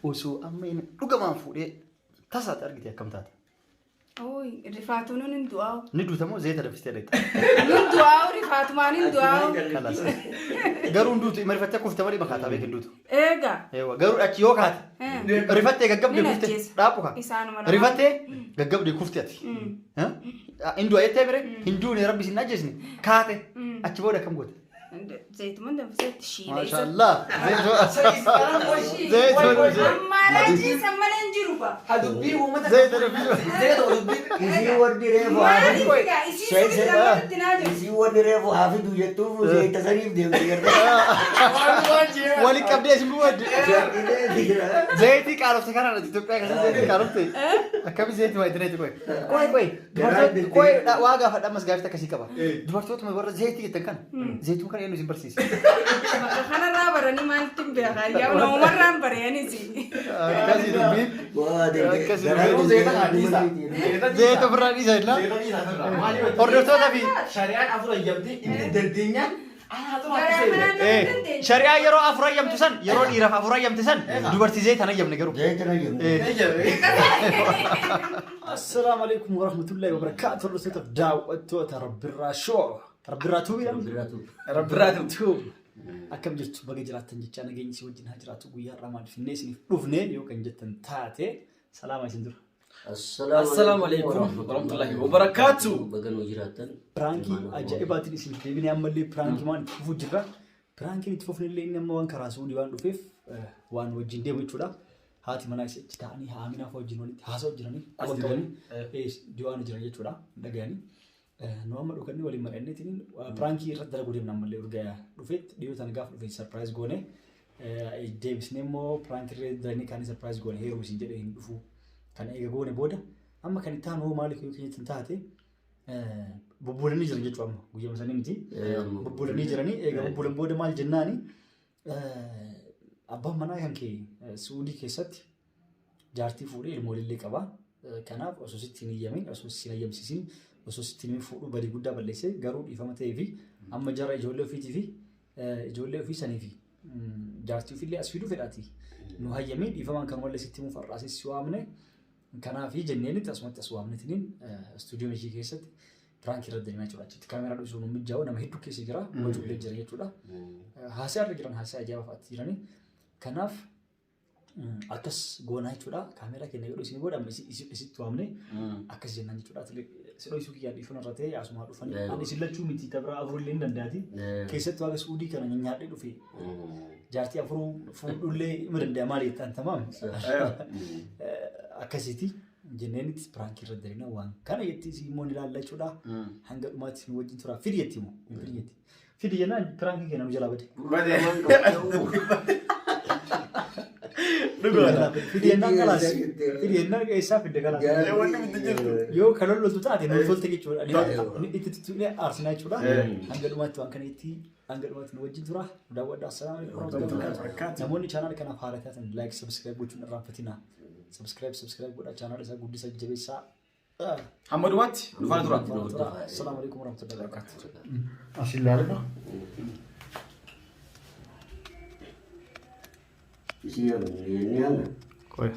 Osoo amma inni dhugamaan fuudhee tasaatti argite akkam taata? Ooy, rifaatuun hin du'aawu. Ni duuta moo zeeta danfistee dhaqxa? Hin du'aawu, rifaatumaan hin du'aawu. Kalaas. Garuu hin duutu, marifattee kufte malee makaataa beek hin duutu. Eega. Eewa, garuu achi yoo kaate rifattee gaggabdee Ni kufte ajjeesa. dhaaphu kaa. Isaanuma lamaan. Rifattee gaggabdee kufte ati. Hin du'a jettee bire hin duune rabbi sin ajjeesne kaate achi booda akkam goote? Zayituma danfiseetti shiila isa. Maashaallah. Zeeta. Ammaa laajiin malee hin jiru ba. Dubbii uummata Zeeta danfisuu. Zeeta dubbii. Isii wanni reefu haa Maaliif fidu. egaa isii sirriitti lammata naa jiru. Isii wanni reefu haa fidu jettuuf zeeta saniif deemte gartee. Waliin qabdee isin bu'adde. Zayitii qaalofte kanaan ati Itoophiyaa keessatti zayitii qaalofte. Akkami zayitii waa itti qoy. Qoy qoy. Dubartoota qoy waa gaafadha ammas gaafii akkasii qaba. Dubartoota warra zayitii jettan kana zayituu kana eenyu isin barsiise? Bakka kanarraa baranii maalitti hin beekaa? Yaa namumarraan bareenis. Akkasii dubbiin. Akkasii dubbiin. Zayita ofirraa dhiisa illaa. Hordoftoota fi Shari'aan afur ayyamtee inni dandeenyaan shari'aa yeroo afur ayyamtu san yeroo dhiiraaf afur ayyamte san dubartii zayitaan ayyamne garuu. Zeeta na jedhu. Assalaamu alaikum warahmatullahi wabarakaatuh. Hordoftoota daawwattoota Rabbirraa Shoo. Rabbirraa Tuubi jedhama. Rabbirraa Tuubi. Akkam jirtu baga jiraattan jechaa nageenyi si wajjin haa jiraatu guyyaa har'aa maal finnee isiniif dhufne yoo kan jettan taate salaama isin dura. Assalaamu alaikum warahmatullahi wabarakaatuh. Baga nuu jiraattan. Piraankii ajaa'ibaatiin isin deebinee ammallee piraankii waan itti fufuu jirra. Piraankiin itti fufne illee inni amma waan karaa Suudii waan dhufeef waan wajjin deemu jechuudha. Haati manaa isa achi taa'anii haaminaaf wajjin walitti haasa'u jiranii quba qabanii diwaana jiran jechuudha dhagayanii. Nu amma dhukannee waliin mari'anneetiin piraankii irratti dalaguu deemna ammallee urga dhufetti dhiyoo tana gaafa dhufe sarpiraayiz goone deebisnee immoo piraankii irra dalanii kaanii sarpiraayiz goone heeruma isin jedhee hin dhufu. Kana eega goone booda amma kan itti aanu hoo maaliif yoo keenyatti hin taate bubbuulanii jiran jechuudha amma guyyaa sanii miti. Bubbuulanii jiranii eega bubbuulan booda maal jennaani abbaan manaa kan kee Suudii keessatti jaartii fuudhee ilmoolillee qaba. Kanaaf osoo sitti hin iyyamin, osoo si hin ayyamsiisin, osoo sitti hin fuudhuu badii guddaa balleessee garuu dhiifama ta'ee fi amma jara ijoollee ofiitii fi ijoollee ofii sanii fi jaartii ofiillee as fiduu fedhaati. Nu hayyamii dhiifamaan kan wallee sitti himuuf har'aasis si waamne. Kanaafi jenneenitti asumatti as waamnetiniin istuudiyoo ishii keessatti piraankii irra deemaa jechuudha. Achitti kaameraa dhoksuun nu mijaa'u nama hedduu keessa jira. Wacuullee jira jechuudha. Haasaa irra jiran haasaa ajaa'ibaa fa'aatti jiranii. Kanaaf akkas goonaa jechuudha. Kaameraa keenya yoo isin booda amma isitti waamne akkas jennaan jechuudha. Si dhoksuu kiyyaa dhiifama irra ta'e asumaa dhufanii. Ani isin lachuu miti tabira afurillee hin danda'ati. Keessattuu haga Suudii kana nyaadhee dhufe. Jaartii afuruu fuudhullee ima danda'a maali jettan tamaam. Akkasiiti jenneenitti piraankii irra dalina waan kana jetti isin immoo ni ilaalla jechuudha. Hanga dhumaatti isin wajjin tura. Fidi jetti immoo. Fidi jetti. Fidi jennaan piraankii keenya nu jalaa bade. Fidi jennaan kalaas. Fidi jennaan eessaa fidde kalaas. Yoo kan loltu taate nu tolte jechuudha. Itti tuttuqnee aarsinaa jechuudha. Hanga dhumaatti waan kana itti hanga dhumaatti nu wajjin tura. Nu daawwadhaa. Assalaamu alaikum warahmatullahi wabarakatuh. Namoonni chaanaala kanaaf haaraa taatan like subscribe gochuun irraanfatinaa. Subscribe subscribe godhaa chaanaala isaa guddisa jabeessaa. Hamma dhumaatti nu faana tura. Assalaamu alaikum warahmatullahi wabarakatuh. As ilaalama. Isii yaamne ni yaamna. Qoy.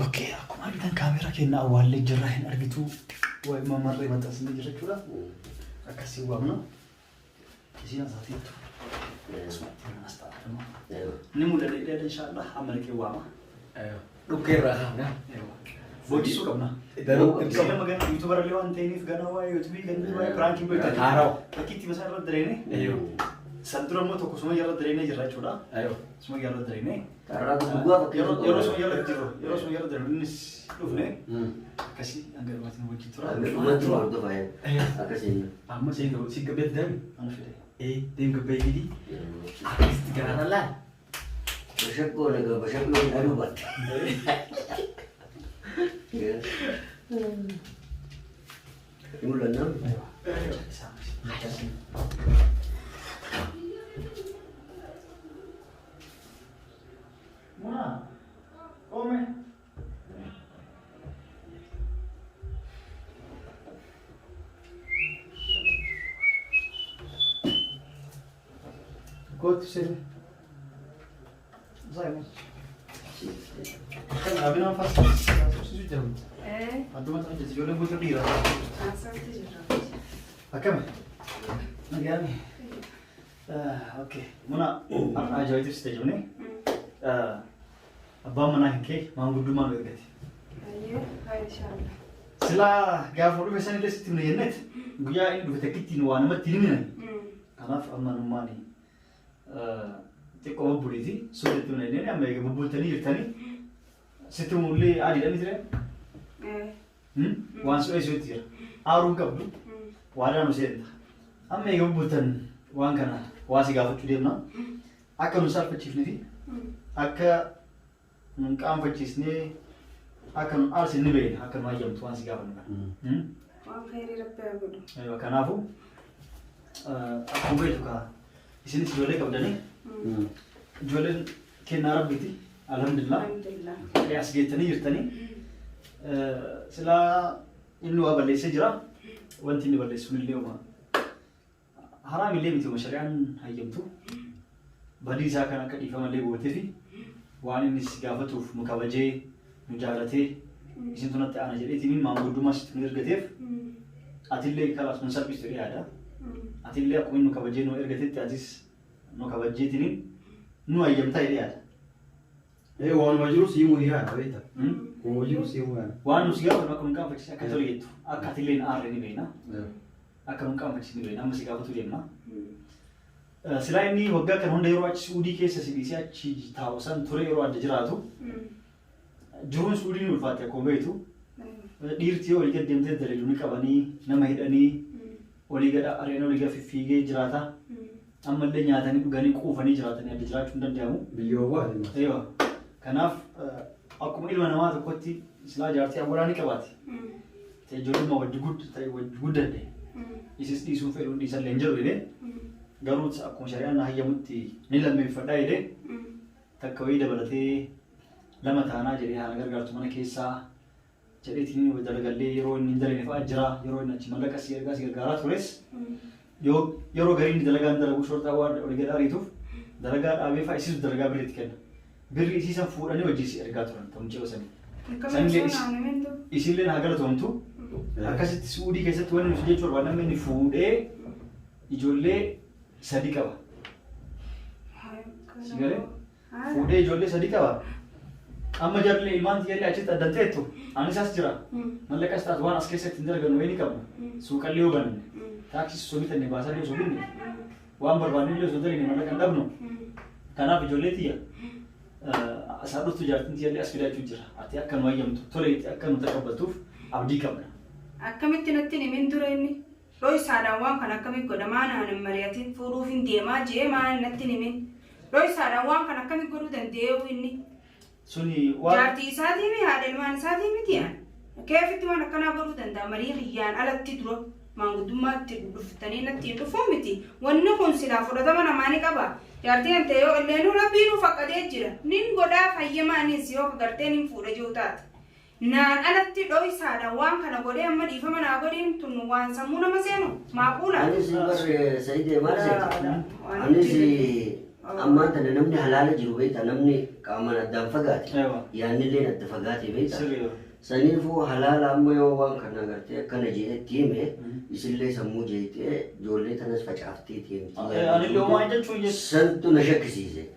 Okay, akkuma argitan kaameeraa keenya awwaallee jirra hin argitu. Waa'ee mamarree maxxansinee jirra jechuudha. Akkasii waamna. Isiin asaateettu. Akkasumatti as ta'a. Ni mul'ata jedhee inshaallah amma naqee waama. Dhukkee irraa kaafna. Boojisuu qabna. Nama gana yuutuubarallee waan ta'eef gana waa'ee yuutuubii gana waa'ee piraankii beektan. Haarawa. Bakki itti masaa irra dareene. San dura immoo tokko suma irra dareenee jirra jechuudha. Suma irra dareenee. Carraa dhugaa fakkeessu Yeroo suma irra jirru yeroo suma irra dareenu innis dhufne akkasii hanga dhumaatiin wajjin tura. Hanga dhumaatti hordofaa akkasiin. Amma si gabbeetti deemi. Ana fide. Deem gabbee fidi. Akkasitti garaarra laal. Bashaqqoo nagaa bashaqqoo aduu batte. Ni mul'annaa? Muna, come. Kootu seeni. Zaayimu. Kan abinaan faasisiisu jedhamu. Adduma sana jirti ijoolleen guutuu dhiira. Haasawatti jirra. Akkami? Nagaami. Okay. Muna har'a ajaa'ibaatti si tajaajilamne. Abbaan manaa hin kee maanguddummaa nu ergate. Ayyee, haa inshaallah. Silaa gaafa dhufe san illee sitti himne jennet guyyaa inni dhufe takkittiin waa namatti hin himne. Kanaaf amma nummaan xiqqoo bubbuliiti sun itti himne jenneen amma egaa bubbultanii jirtanii sitti himullee adiidha miti ree? Waan su'ee su'eetti jira. Aaruun qabdu waadaa nu seenta. Amma egaa bubbultan waan kana waa si gaafachuu deemna. Akka nu saalfachiifne fi akka nu hin qaanfachiisnee akka nu aarsine ni beekna akka nu hayyamtu waan si gaafannu kana. Waan khayrii Rabbi haa godhu. Aywa, kanaafuu akkuma beektu kaa isinis ijoollee qabdanii ijoolleen kennaa Rabbiiti alhamdulillah. Alhamdulillah. As geettanii jirtanii silaa inni waa balleessee jira wanti inni balleessu illee uma haraam illee miti uma shari'aan hayyamtu badii isaa kan akka dhiifama illee gootee fi waan inni si gaafatuuf nu kabajee nu jaalatee isin tunatti aana jedheetiin maanguddummaa sitti nu ergateef atillee kalaas nu salphistu jedhee yaada. Atillee akkuma inni nu kabajee nu ergatetti atis nu kabajjeetiin nu hayyamtaa jedhee yaada. Waanuma jiru siimuu yaada beekta. Waanuma jiru siimuu yaada. Waan nu si gaafatu akka nu qaanfachiise akka tole jettu akka atillee hin aarre ni beekna. Akka nu qaanfachiise ni beekna amma si gaafatu deemna. Silaa inni waggaa kana hunda yeroo achi Suudii keessa si dhiisee achi taa'u san ture yeroo adda jiraatu jiruun Suudii ni ulfaatte akkuma beektu. Dhiirti yoo olii gad deemtee dalagu ni qabanii nama hidhanii olii gad ari'anii olii gad fiffiigee jiraata. Ammallee nyaatanii dhuganii quufanii jiraatanii adda jiraachuu hin danda'amu. Biyya ho'aati. Eewa. Kanaaf akkuma ilma namaa tokkotti silaa jaartii awwalaa ni qabaate. Ta'e ijoollummaa wajji ta'e wajji guddadhe. Isis dhiisuun fedhuun dhiisallee hin jedhu jedhee garuu akkuma shari'aan na hayyamutti ni lammeeffadhaa jedhee takka wayii dabalatee lama taanaa jedhee haala gargaartu mana keessaa jedheetiin dalagallee yeroo inni hin dalagne fa'aa jira yeroo inni achi mallaqa si ergaa si gargaaraa tures yoo yeroo garii inni dalagaa hin dalagu shorxaa waan olii gad ariituuf dalagaa dhaabee fa'aa isiisu dalagaa birriitti kenna. Birri isiisan fuudhanii hojii si ergaa turan ta'u mucaa sanii. Sanillee isillee haa galatoomtu akkasitti Suudii keessatti wanni nuti jechuu barbaanne namni inni fuudhee ijoollee sadi qaba. Si galee? Fuudhee ijoollee sadi qaba. Amma jarri ilmaan tiyyallee achitti addan teettu anis as jira. Mallaqas taatu waan as keessatti hin dalagannu wayii ni qabna. Suuqallee yoo bananne taaksii osoo bitanne baasallee osoo binne waan barbaanne illee osoo dalagne mallaqa hin dhabnu. Kanaaf ijoollee tiyya asaa dhuftu jaartiin tiyyallee as fidaachuu jira. Ati akka nu hayyamtu tole akka nu taqabbaltuuf abdii qabna. Akkamitti natti himin dura inni? Dho'isaadhaan waan kana akkamitti godha? Maa naan hin mari'atin fuudhuuf hin deemaa jee maa natti himin? Dho'isaadhaan waan kana akkamitti godhuu danda'ee inni? Suni waan Jaartii isaatii mi haadha ilmaan isaatii miti an? Keefitti waan akkanaa godhuu danda'a marii kiyyaan alatti dura maanguddummaatti dhuftanii natti hin dhufuu miti. Wanni kun silaa fudhatama namaa ni qaba. Jaartii an ta'e yoo illeenuu rabbii nuuf faqqadee jira. Nin godhaa fayyamaanis yoo gartee nin fuudha jiru taate. Naan alatti dho'isaadhaan waan kana godhee amma dhiifama naa godhiin tun waan sammuu nama seenu maaquula. Anis bar Saidee maal seeta? Anis ammaan tana namni halaala jiru beekta namni qaamaan addaan fagaate. Yaannilleen adda fagaate beekta. Saniifuu halaala amma yoo waan kana agartee akkana jedhetti hime isillee sammuu jeeqxee ijoollee tanas facaaftee deemti. Anillee homaa jechuun Santu na shakkisiise.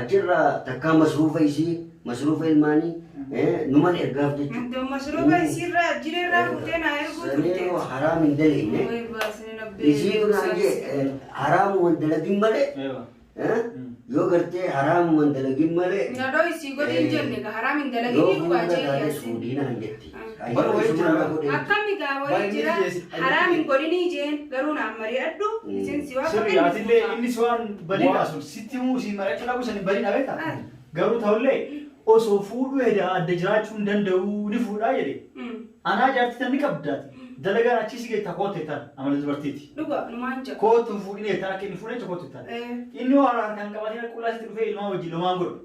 Achirraa takkaa masruufa isii masruufa ilmaanii numan ergaaf jechuudha. Masruufa isiirraa jireerraa fuutee naa erguu turte. Saniifuu haraam hin dalagne. Isiin naan jee haraamuman dalagin malee yoo gartee haraamuman dalagin malee Na dho'isii godhi hin jenne ga haraam hin yoo dalagin dhugaa fuula jee taate yaasi. suudii naan jetti. Bara wayii jira. Akkami gaa wayii jira haraam hin godhinii jeen garuu naan mari'adhu isin si waa Sirri atillee innis waan badiidha sun sitti himuu si mari'achuu dhabu sani badiidha beektaa? Garuu ta'ullee osoo fuudhuu heda adda jiraachuu hin danda'u ni fuudhaa jedhe. Anaa jaartii tan ni qabdaati. Dalagaan achii si geetta kootte tan amala dubartiiti. Dhuga numaan jedhu. Kootu fuudhinee tan akka inni fuudhee kootte tan. Inni waan harkaan qabatee qullaa sitti dhufee ilmaan wajjin lomaan godhu.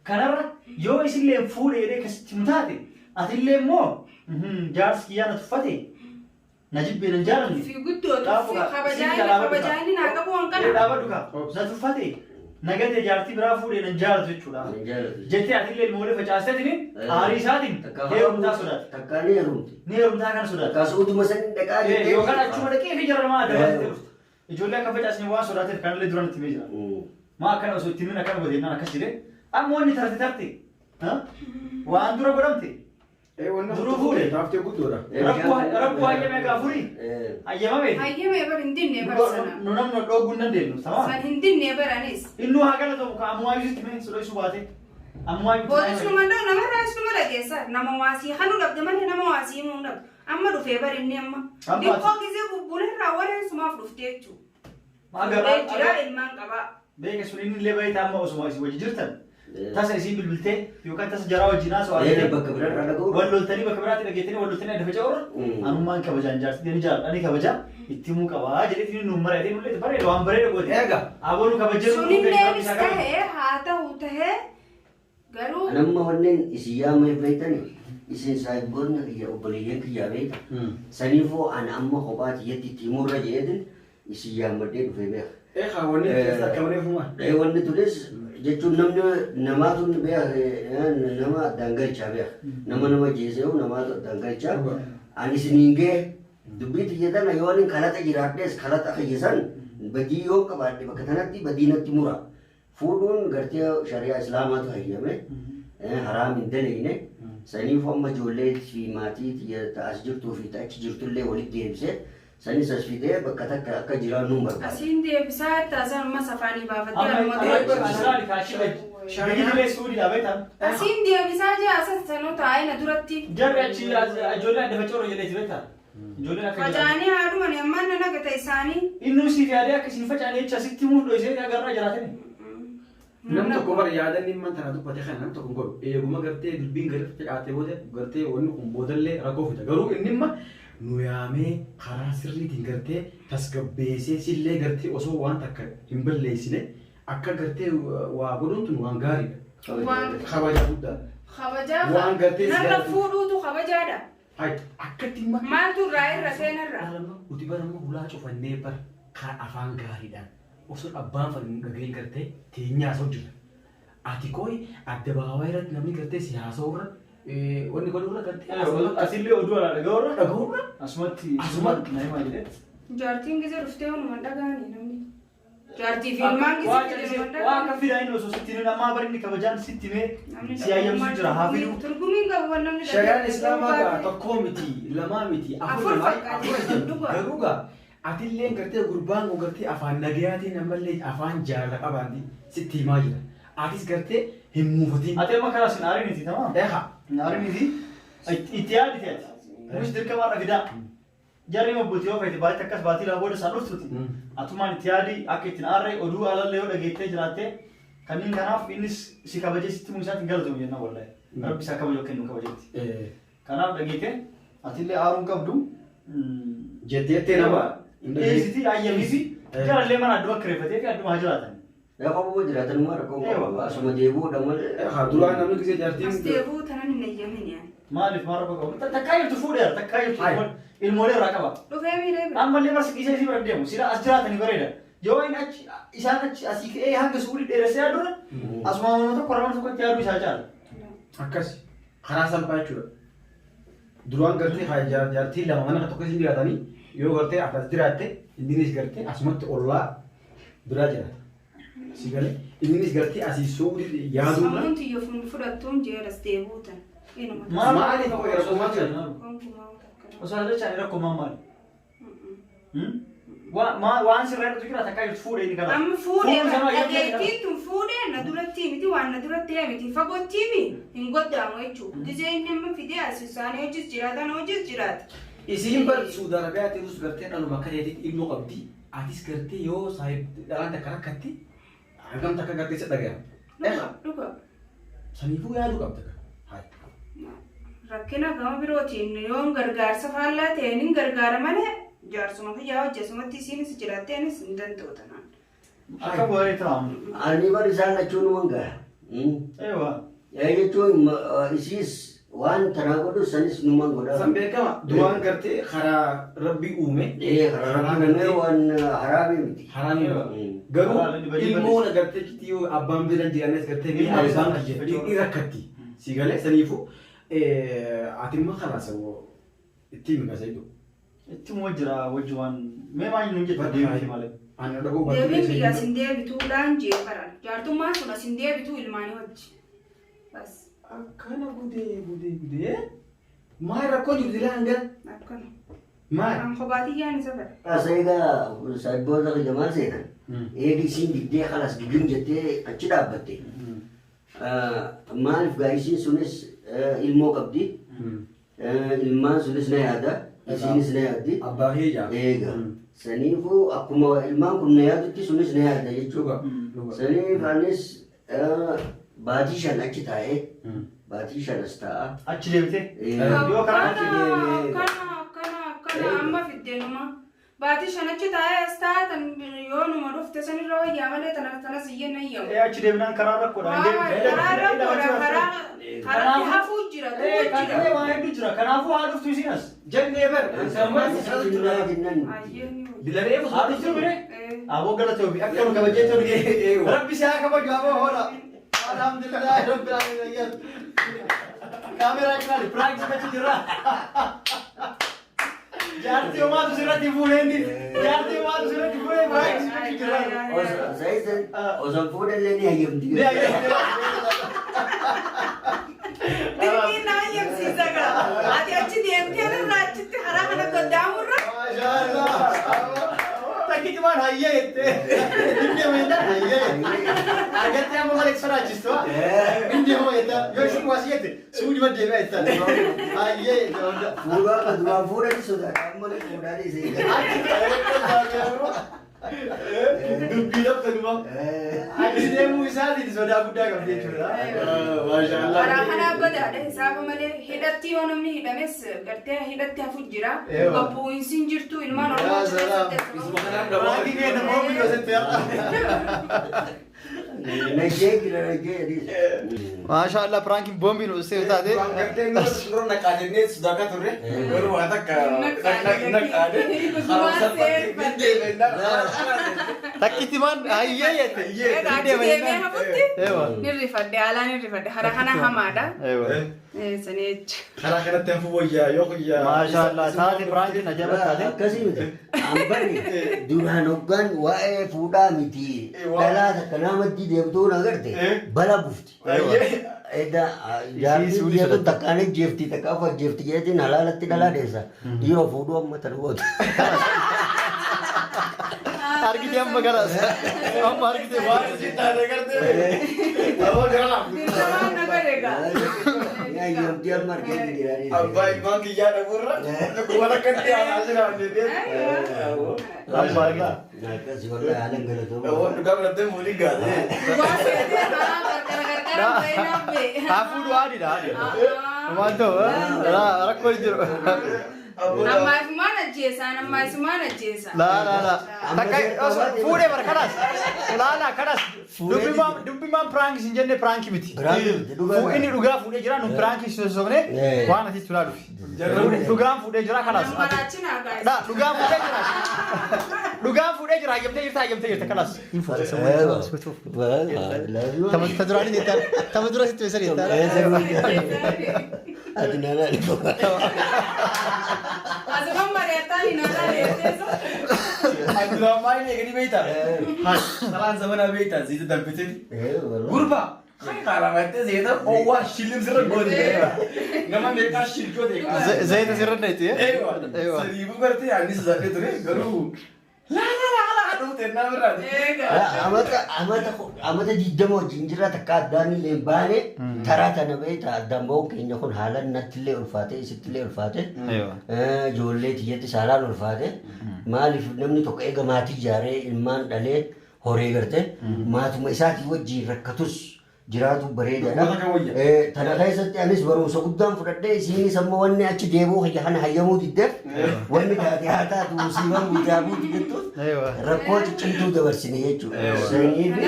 Kanarra yoo isillee fuudhee jedhee akkasitti himu taate atillee immoo jaarsi kiyyaa na tuffate Na jibbee nan jaalanne. Fi guddoo tuffii kabajaa inni naa qabu waan kana. Dhaabadhu kaa. Na tuffate. Nagatee jaartii biraa fuudhee nan jaalatu jechuudha. Nan jaalatu. Jettee atillee ilmoolee facaasteetiin aarii isaatiin heerumtaa sodaate. Takkaa ni heerumti. Ni heerumtaa kana sodaate. Takkaa suutuma san dhaqaa jettee. Yookaan achuma dhaqee fi jara namaa adda baasee dhufta. Ijoollee akka facaasne waan sodaateef kanallee duraan itti himee jira. Maa akkana osoo itti himin akkana godhe jennaan akkas jedhee amma wanni tarte tarte waan dura godhamte Wanni Duruu fuudhe. Taaftee guddoodha. Rakkoo hayyame egaa furii hayyamame. Hayyame bar hin dinne bar sana. Nu namni dhooguu hin dandeenyu tamam. San hin dinne bar anis. Innuu haa galatomu ka ammumaa yuusitti mee sodoo isuu baate. Ammumaa yuusitti. Booda suma nda'u namarraa suma dhageessa. Nama waasii hanuu dhabde malee nama waasii himuu hin dhabdu. Amma dhufee bar inni amma. Amma Diqqoo gisee bubbuleerraa wareen sumaaf dhufte jechuudha. Fuudhee jira ilmaan qabaa. Beeka sun inni illee baay'ee amma osuma isin wajji jirtan tasa isin bilbiltee yookaan tasa jaraa wajjin haasawaa Eera bakka biraarraa dhaga'u. Wal loltanii bakka biraatti dhageettanii wal loltanii adda faca'uurra anummaan kabajaan jaartii ni jaalladha ni kabaja itti himuu qabaa jedheetiin nuun mari'atee nullee bareeda waan bareeda goote. Eega. Aboo nu kabajee nu Sunilleenis tahee haa ta'u tahee garuu Anamma wanneen isin yaammeef beektani isin saahibboonni kiyya obboleeyyan kiyyaa beekta. Saniifuu ana amma kophaa tiyyatti itti himurra jedheetin isin yaammadhee dhufee beeka. Eegaa wanni keessa akka malee fumaa. Wanni tunis jechuun namni namaatu beeka nama addaan galchaa beeka. Nama nama jeesee namaatu addaan galchaa. Ani isiniin ga'e dubbii tiyya tana yoo ani kalaxa jiraadhes kalaxa kiyya san badii yoo qabaadhe bakka tanatti badii natti mura. Fuudhuun gartee shari'aa islaamaatu hayyame haraam hin daleeyne. Saniif amma ijoollee fi maatii tiyya as jirtuu fi achi jirtullee walitti deebisee sanis as fidee bakka takka akka jiraannu hin barbaada. Asiin deebisaa taasisan amma safaanii baafattee Amma anuma amma dura. Biyyi Suudiidha beektaa. Asiin deebisaa jaa asan sanuu taa'ee na duratti. Jarri achi ijoollee adda faca'uurra jedheeti beektaa. Ijoolleen akka jiran. Faca'anii haadhumani ammaan na nagata isaanii. Innuu siif yaadee akka isin faca'anii jecha sitti himuu dho'isee agarraa jiraatani. Nam tokko bara yaadanni imman tana dubbate kana nam tokko hin godhu. Eeguma gartee dubbiin gadi facaatee booda gartee wanni kun boodallee rakkoo fida. Garuu inni imma nu yaamee karaa sirriitiin gartee tasgabbeessee sillee gartee osoo waan takka hin balleessine akka gartee waa godhuun tun waan gaariidha. Waan Kabaja guddaa. kabajaa Waan gartee narra siyaasa- fuudhuutu kabajaadha. Hai akkatti imma Maaltu irraa irra seenarra? Nuti bara amma hulaa cufannee bara karaa afaan gaariidhaan osoo abbaan fadhi nu dhagahin gartee teenyaa haasa'u jira. Ati kooyi adda baawaa irratti namni gartee si haasa'urra wanni godhurra gartee Asillee oduu alaa dhaga'uurra. dhaga'urra Asumatti Asumatti. na himaa jedhee. Jaartiin gisee dhuftee walumaan dhaga'anii namni. Jaartii fi ilmaan Waan gisee fidee walumaan akka dhaga'anii. fidaa inni osoo sitti himin ammaa bari inni kabajaan sitti himee Namni si hayyamsu jira haa fiduu. Turgumiin qabu waan namni Shari'aan islaamaa gaa tokkoo miti lamaa miti Afur afur fakkaate, afur dhugaa. garuu gaa atillee gartee gurbaan kun gartee afaan nagayaatiin ammallee afaan jaalala qabaanti sitti himaa jira. Atis gartee hin muufatin. Ati amma karaa sin aariniti tamam. Eegaa. Aariniti itti yaadite ati. Kunis dirqama irra fidaa. Jarri mabbuuti yoo feete baatii akkas baatii lama booda isaan dhuftuti. Atumaan itti yaadi akka ittiin aarree oduu alallee yoo dhageettee jiraatte kanneen kanaaf innis si kabajee sitti himuu isaatiin galatomu jennaan wallahi. Rabbi isaa kabaju akka inni nu kabajetti. Kanaaf dhageette atillee aaruu hin qabdu. Jetteettee nama. Dhiyeessitii hayyamiifi jarallee mana adduma kireeffatee fi adduma haa jiraatan. Yaa kophaa jiraatan immoo rakkoo hin qabu. Asuma deebi'uudha malee. Eegaa duraan namni gisee As jaartiin. deebi'uu tanan hin ayyamin yaani. Maaliif maal rakkoo qabu? Takkaa jirtu fuudheera takkaa jirtu Hai. ilmoolee irraa qaba. Dhufee miiree bira. Ammallee barsi dhiisee isii bira deemu. Sila as jiraatanii bareeda. Yoo inni achi isaan achi asii ka'ee hanga suudii dheeressee yaadurra asuma mana tokko mana tokkotti yaaduu isaa caala. Akkas karaa salphaa jechuudha. Duraan gartee jaartiin lama mana tokko isin jiraatanii yoo gartee akkas jiraatte inninis gartee asumatti ollaa biraa jiraata. Si galee inninis gartee asii suudii yaaduurra. Sammuun tiyya fudhattuun jeeras deebi'uu tan. Inuma. Maaliif rakkoo maal jira? Gonkumaa takka. Osoo jechaan rakkoo maal maali? Waan sirraa irratti jira takkaa jirtu fuudhee inni karaa. Amma fuudhee Fuudhuu sana dhageettiin tun fuudhee na duratti miti waan na duratti miti fagootti mi hin godhaamu jechuudha. Gisee inni amma fidee as isaanii hojis jiraatan hojis jiraata. Isiin bar Suudi Arabiyaa ta'us gartee dhaluma akka ta'eetti ilmoo qabdi. Atis gartee yoo saahib dhalaan takka rakkatti hangam takka gartee isa dhagayama. Dhuga dhuga. Saniifuu yaaduu qabda. Hai. Rakkina gama birootiin yoon gargaarsa faallaa ta'een hin gargaara malee jaarsuma kiyyaa hojjesumatti isiinis jiraattee anis hin danda'u tanaan. Akka bu'ee ta'amu. Ani bar isaan lachuun waan gaha. Eewa. Jechuun isiis Waan tanaa godhu sanis numaan godhaa. San beekama duraan gartee karaa rabbi uume. Karaa rabbi uume waan haraamii miti. Haraamii garuu ilmoon agartee kitti yoo abbaan bira jiraannes gartee biyya abbaan kiyya ni rakkatti. Si galee saniifuu ati immoo karaa saboo itti himi kasee Ittuma jira wajji waan mee maal nuun jetta deebiin malee. Ani dhagoo Deebiin biyya asin deebituudhaan jee baran. Jaartummaan sun asin deebituu ilmaanii wajji. Bas. Akkana gudee gudee gudee maal rakkoo jirtu ilaa hanga Akkana. maal? Kan kophaatiyyaan isa fedha. Asa egaa saahiboota kiyya maal seenan? Eegi isiin diddee kalas gigim jettee achi dhaabbatte. Maaliif gaa isiin sunis ilmoo qabdi. Ilmaan sunis na yaada. Isiinis na yaaddi. Abbaa kee jaa. Eega. Saniifuu akkuma ilmaan kun na yaadutti sunis na yaadda jechuudha. Saniif anis baatii 5 achi taa'ee baatii 5 as taa'a. Achi deebitee? Yoo karaa achi deebi'ee. Akkana akkana akkana amma fiddeenuma. Baatii 5 achi taa'ee as taa'a tan yoo numa dhufte sanirra wayyaa malee tana tanas iyyee na iyyamu. Achi deebinaan karaa rakkoodha. Karaa rakkoodha karaa karatti hafuu jira du'uu jira. Waan hedduu jira. Kanaafuu haa dhuftu isiin as. Jennee bar. Jennaan. Ayyeen ni Dilaree Haa dhuftu bire? Aboo galatoomi akka nu kabajee tolge. Rabbi si haa kabaju aboo hoola. Alhamdulillah rabbil alamin. Kaameraa ilaali prank gochuu jirra. Jaartii homaatu sirratti fuudhee inni. Jaartii homaatu sirratti fuudhee prank gochuu jirra. Osoo fuudhallee ni hayyamti. Ni hayyamti. Dirqiin nama hayyamsiisa gaa. Ati achi deemtee irraa achitti karaa kana goddaamurra. Maashaallah. Takkitti waan hayyee jettee. Inni deema hayyee. Argattee amma malee sodaachistu. Inni deema jetta. Yoo isin waasi jette suudhi ma deebi'a jettaan. Hayyee jette hunda. Fuudhaa akka duraan fuudhani sodaata amma fuudhaa dhiisee. Dubbii lafta numa. Achi deemuu isaatiin sodaa guddaa qabdi jechuudha. Maashaallah. Karaa kanaa badaadha hisaaba malee hidhatti yoo namni hidhames gartee hidhatti hafu jira. Gabbu'insi hin jirtu ilmaan Oromoo Yaa salaam. keessatti. Raakii keenya mormi gosetti har'a. Nashee jira nashee dhiise. Maashaallah piraankiin boombii nu dhustee taate. Waan gartee nurra naqaa jennee sodaa turre garuu waan takka naqaadhe Takkitti maan hayyee jette. Egaa achi deemee hafutti ni rifadhe haalaan ni rifadhe hara kana hamaadha. Sanii jecha. Karaa kanatti hafuu wayyaa yoo kuyyaa. Maashaallah taate piraankiin ajaa'iba taate. Akkasii miti. Ambarri duraan hoggaan waa'ee fuudhaa miti. Dhalaa takka nama maddii deemtuu agarte bala bufti. Edda jaartii biyya tun takkaan ejjeefti takka afur ejjeefti jeetiin halaalatti dhalaa dheessa. Dhiiroo fuudhuu amma tan gootu. Argite amma gara amma argite waan Waan taate gartee. Aboo gara laaftu. Dirqamaan na godhe egaa. Yoomtii amma argee jiraanii. Abbaa ilmaan kiyyaa dhabuurra waan akkatti aanaa jiraanne amma argite. Akkasii wallahi haalan galatooma. Aboo dhugaa biratti muulii gaazee. Dhugaa seetee karaa qarqara qarqara ba'ee naaf ba'e. Haa fuudhu haadhiidha haadhiidha. Waan ta'u rakkoo hin jiru. Ammaa isumaan ajjeesaan ammaa isumaan ajjeesa. Laa laa laa. Takka fuudhee bara kanas. Laa laa kanas. Dubbimaan prank sin jenne prank miti. Prank miti, dhugaa. Inni dhugaa fuudhee jira nu prank sin sossobne waan ati tulaa dhufi. Dhugaan fuudhee jira kanas. Maraachina gaa'is. Laa dhugaan fuudhee jira. Dhugaan fuudhee jira hayyamtee jirta hayyamtee jirta kanas. Hin fuudhe. Ta duraanii jettaan tama dura sitti beesan jettaan. Ati nana Asumaan mari'ataan hin oolan. Abdurrahman eeganii beektaa? Salaan zamanaa beektaa zayita danfitee. Gurbaa qaalamatee zayita owwaa shillim sirra goote. Nama meeqaa shilchoo ta'e. Zayita sirra neeti. Eewa. Sadiifuu gartee annis zaadhee ture garuu laa laa laa laa dhufte nama Eegaa. Amata 20 wajjin jira takka addaan illee hin baane taraa tana beekta addaan ba'uun keenya kun haalaan natti illee ulfaate isitti illee ulfaate ijoollee tiyyatti saalaan ulfaate maaliif namni tokko eega maatii ijaaree ilmaan dhalee horee garte maatuma isaatii wajjin rakkatus Jiraatu bareedaadha. Uummata kan wayya. Tana keessatti anis barumsa guddaan fudhadhee isiinis ammoo wanni achi deebi'uu kiyya kana hayyamuu diddeef wanni taate haa taatu musiibaan guddaa buutu jettuuf rakkoo ciccimtuu dabarsine jechuudha. Sanyii fi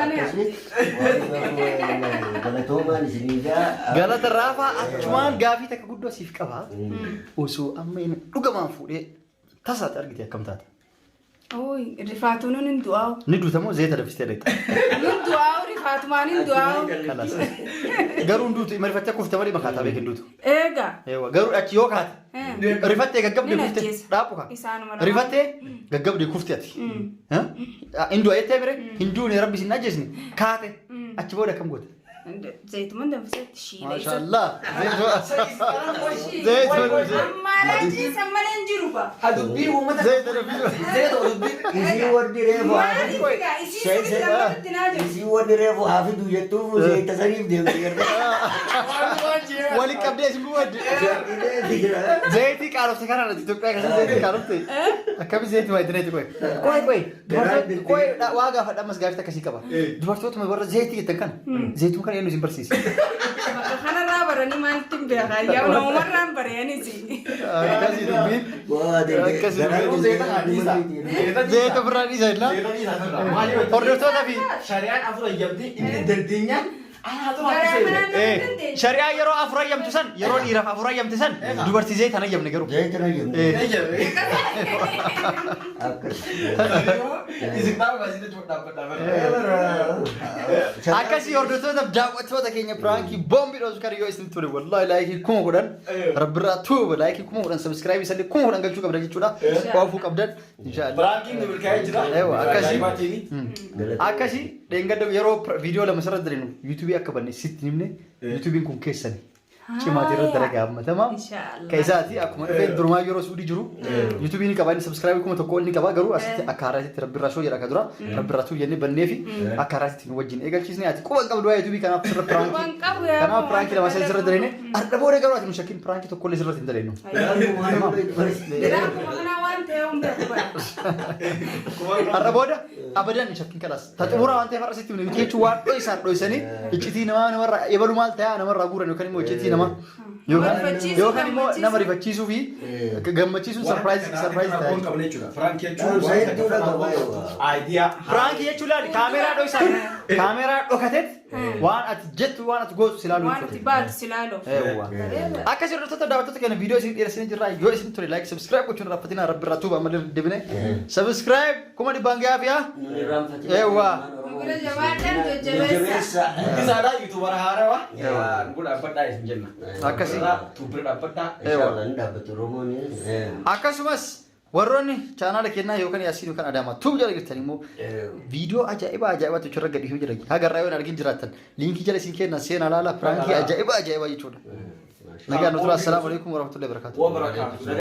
akkasii galatoomaan isinii gaa. Galata raafaa achumaan gaafii takka guddoo siif qaba. Osoo amma inni dhugamaan fuudhee tasaatti argite akkam taata? Rifaatuun hin du'aawu. Ni duutamoo zeeta danfistee dhaqxa? Hin du'aawu rifaatumaan hin du'aawu. Kalaas. Garuu hin duutu marifattee kufte malee makaataa beek hin duutu. Eega. Eewa garuu achi yoo kaate rifattee gaggabdee Ni kufte ajjeesa. dhaaphu kaa. Isaanuma lamaan. Rifattee gaggabdee kufte ati. Hin du'a jettee bire hin duune rabbi sin ajjeesne kaate achi booda akkam goota? Zayituman danfisetti shiila isa. Maashaallah. Zayituma danfisee. Ammaadhaa san malee hin jiru ba. Ha dubbii uummata. Zayita danfisee. Zayita dubbii. Isii wanni reefu haa Maaliif egaa isii sirriitti lammata naa jiru. Isii wanni reefu haa fidu jettuuf zayita saniif deemte gartee. Waliin qabdee isin bu'adde. Zayitii qaalofte kanaan ati Itoophiyaa keessatti zayitii qaalofte. Akkami zayitii maayidineeti qoy. Qoy qoy. Dubartoota qoy waa gaafadha ammas gaafii akkasii qaba. Dubartootuma warra zayitii jettan kana zayituu kana eenyu isin barsiise? Bakka kanarraa baranii maalitti hin beekaa? Yaa namumarraan bareenis. Akkasii dubbiin. Akkasii Garuu zayita haa dhiisa. Zayita ofirraa dhiisa illaa. Zayita dhiisa ofirraa. Maaliif? Hordoftoota fi Shari'aan afur ayyamtee inni dandeenyaan anaatu Garaa harkisee. manaan nama dandeenya. Shari'aa yeroo afur ayyamtu san yeroo dhiiraaf afur ayyamte san dubartii zayitaan ayyamne garuu. Zayita na jemne. Akkas. Isin dhaabaa isin jechuun dhaabbadhaa. Akkasii hordoftoota daawwattoota keenya piraankii boombii dhoosu kan yoo isin ture wallahi like 10,000 rabbirraa tuuba like 10,000 subscribe sallee 10,000 galchuu qabdan jechuudha. Waafuu qabdan inshaallah. Piraankiin nu milkaa'ee jira. Ewa, akkasii. Ajaa'ibaatiin. Akkasii dheengadda yeroo viidiyoo lama sirra dalinu yuutuubii akka banne sitti himne yuutuubiin kun keessani. Cimaati irratti dalagaa hammatamaa. Inshaallah. Ka isaati akkuma dhufee durumaa yeroo suudii jiru yuutuubii ni qaba inni subscribe 1000 ol ni qaba garuu asitti akka haaraatti rabbirraa shoo jedha akka dura rabbirraa tuu jennee bannee fi akka haaraatti nu wajjin eegalchiisne ati quba hin qabdu waa'ee yuutuubii kanaaf sirra piraankii Quba hin qabu yaa kanaaf abbaa, piraankii lama waan sirra dalene har'a booda garuu ati nu shakkiin piraankii tokko illee sirratti hin dalenu. Diraakuma kanaa waan ta'e hin beeku bara. Har'a booda abadan hin shakkiin kalaas. Ta xumuraa waan ta'eef har'a sitti himne jechuun waan dho'isan dho'isanii iccitii namaa namarraa ebalu maal ta'aa namarraa guuran yookaan immoo iccitii namaa Rifachiisuu, yookaan immoo nama gammachiisuu. rifachiisuu fi gammachiisuun surprise surprise ta'aa Rakkoon jechuudha. qabne jechuudha. Piraankii jechuun Dhaamsa waan hedduudha takka qaba. Aayidiyaa. Piraankii jechuun laali kaameraa dho'isan kaameraa dhokateet waan ati jettu waan ati gootu si ilaaluu Waan itti jechuudha. baatu si ilaaluuf. Eewwa. Akkasii hordoftoota daawwattoota keenya viidiyoo isin dheeressanii jirra yoo isin ture like subscribe gochuun raaffatina rabbi irraa tuuba ammallee deebine subscribe 100,000 gahaa fiyaa. Eewwa. Bira jabaadhaan jajjabeessa. Guddisaadhaa yuutuubara haarawaa. Nu dhaabbadhaa isin jenna. Akkasii. Tuubbira dhaabbadhaa. Inshallah ni dhaabbatu Oromoon. Akkasumas warroonni chaanaala kennaa yookaan Yaasiin yookaan Adaamaa Tube jala jirtan immoo viidiyoo ajaa'ibaa ajaa'ibaatu achirra gadi dhiyoo jira. Haga irraa yoo hin argin jiraattan liinkii jala isin kenna seenaa laala piraankii ajaa'ibaa ajaa'ibaa jechuudha. Nagaan nu tura. Assalaamu alaikum warahmatullahi wabarakatuh. Wa barakaatu.